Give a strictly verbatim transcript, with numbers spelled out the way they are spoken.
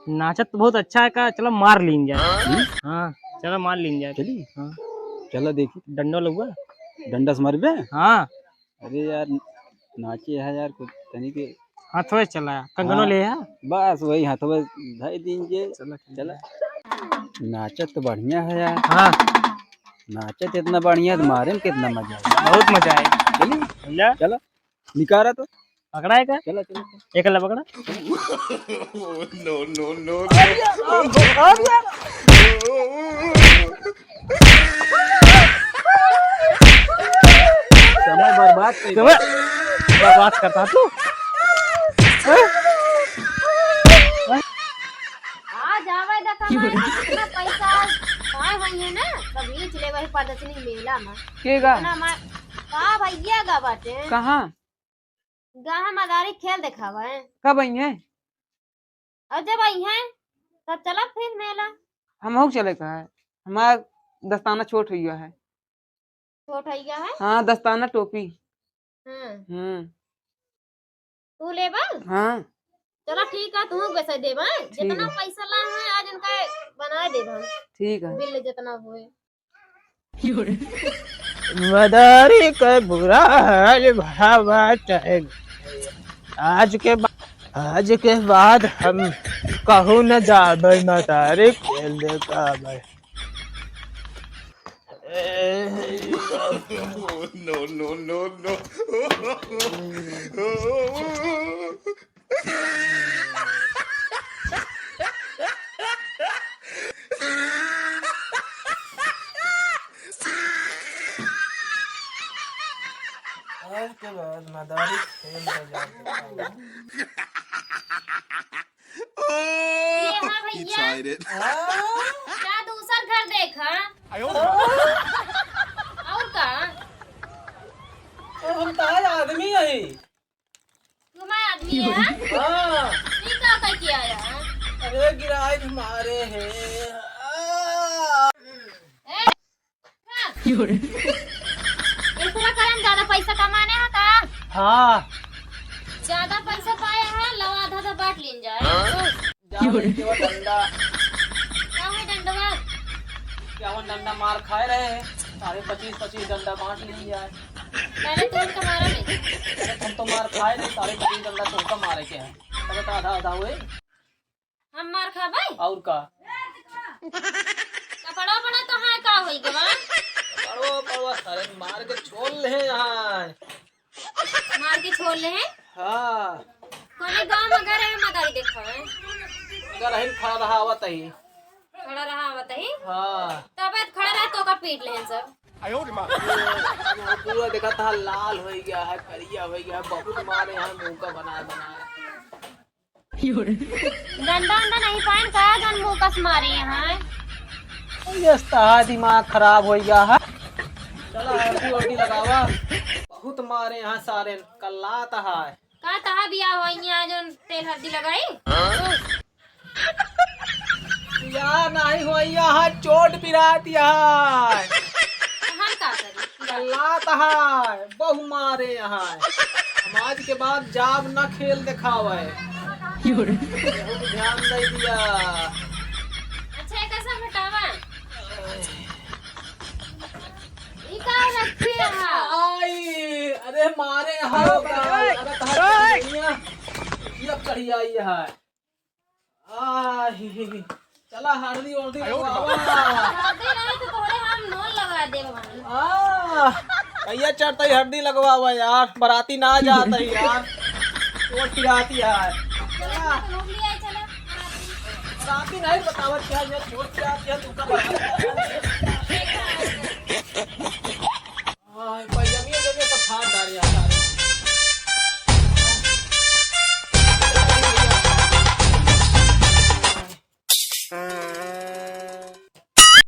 नाचत तो बहुत अच्छा है का, चला मार लीन जाए। हम्म? हाँ, चला मार लीन जाए। चली? हाँ। चला देखी। डंडा लउआ? डंडा से मारबे? हाँ। अरे यार, नाचे है यार, कुछ तनी के हाथवे चला, कंगनो हाँ। ले है? बस वही हाथवे धइ दीन जे। चला, चला। नाचत तो बढ़िया है यार। हाँ। नाचत इतना बढ़िया है, तो मारे में कितना मजा आए। बहुत मजा आए। चली? समझा? चला। निकारा तो। पकड़ा है का? चला, चला, चला। एक ला पकड़ा। No, no, no, no। समय बर्बाद कर समय बर्बाद करता तू। आ जावे देखा भाई, इतना पैसा पाए हुई है ना, सब बेच ले वही प्रदर्शनी मेला में। के गा? इतना मा-, का भैया गा बाटे? कहाँ? गाँव मदारी खेल देखावे। कब आई है? और जब आई है, तब चला फिर मेला। हमहू चले का है, हमार दस्ताना छोट हो गया है। छोट हो गया है? हाँ, दस्ताना टोपी। हाँ। हम्म। तू लेबा? हाँ। चला ठीक है, तू पैसा देबा। ठीक जितना है। पैसा ला है, आज इनका बना देबा। ठीक है। बिल जितना हुए। मदारी के बुरा हाल भा बाटे। आज के बा-, आज के बाद हम कहूँ न जाबे मदारी खेल देखाबे। No, no, no, no। आज के बाद मदारी खेल बजा देता हूँ। ये हाँ भैया। He tried it। हाँ? का दूसर घर देखा? और का? तो हम ताज आदमी है। तुम्हारे आदमी है? हाँ। ये का का किया है? अरे गिराए मारे हैं। आ। ए, हाँ। इतना करम ज्यादा पैसा कमाने हो का? हाँ। ज्यादा पैसा पाए हैं, लो आधा आधा बांट लीन जाए। जाओ लेके वो डंडा। का है डंडवा? क्या वो डंडा मार खाए रहे हैं? सारे पच्चीस पच्चीस डंडा बांट लीन जाए। पहले तू उनका मारा नहीं। अरे तुम तो मार खाए नहीं, सारे पच्चीस डंडा तुमका मारे के हैं। अरे तो आधा आधा हुए। हम मार खाबे? और का? कपड़ा उपड़ा तो है, का होई गवा? पड़वा, पड़वा, सारे मार के छोड़ ले हैं यहाँ। मार के छोड़ ले हैं? हाँ। कोने गाँव में घर है, मदारी देखा है? घर है, खड़ा रहा आवत ही। खड़ा रहा आवत ही? हाँ। तब खड़ा रहा तो का पीट ले हैं सब। वो पूरा देखा था, लाल हो गया है, करिया हो गया है, बहुत मारे हैं मुंह का बनाए बनाए। डंडा उंडा नहीं पाइन का, जन मुंह कस मारे हैं। ये उस्ताद दिमाग खराब हो गया है। चला हल्दी वल्दी लगावा। बहुत मारे हैं सारे, कल्लात है। का तहा बिया हो यहाँ जन तेल हल्दी लगाई? या नहीं हो यहाँ चोट पिरात यहाँ। हम का करी? कल्लात है, बहु मारे यहाँ। हम आज के बाद जाब न खेल देखावे। योरे। केहू ध्यान दे दिया। अच्छा, एक ऐसा हटावा। ई का रखे यहाँ? आई, अरे मारे यहाँ। अरे कहाँ चली गई है? ये कढ़िया आई है। आ, ही, ही, ही। चला हरदी उरदी लगवावा। हरदी नहीं तो तोहरे हम नून लगा देब भाई। आ, कहिया चढ़तई हरदी लगवावा यार, बराती ना जात है यार। चोट पिरात है। चला, चला। तो लोग ले आए, चला। बराती नहीं बतावत क्या, ये चोट पिरात है, तू का बराती।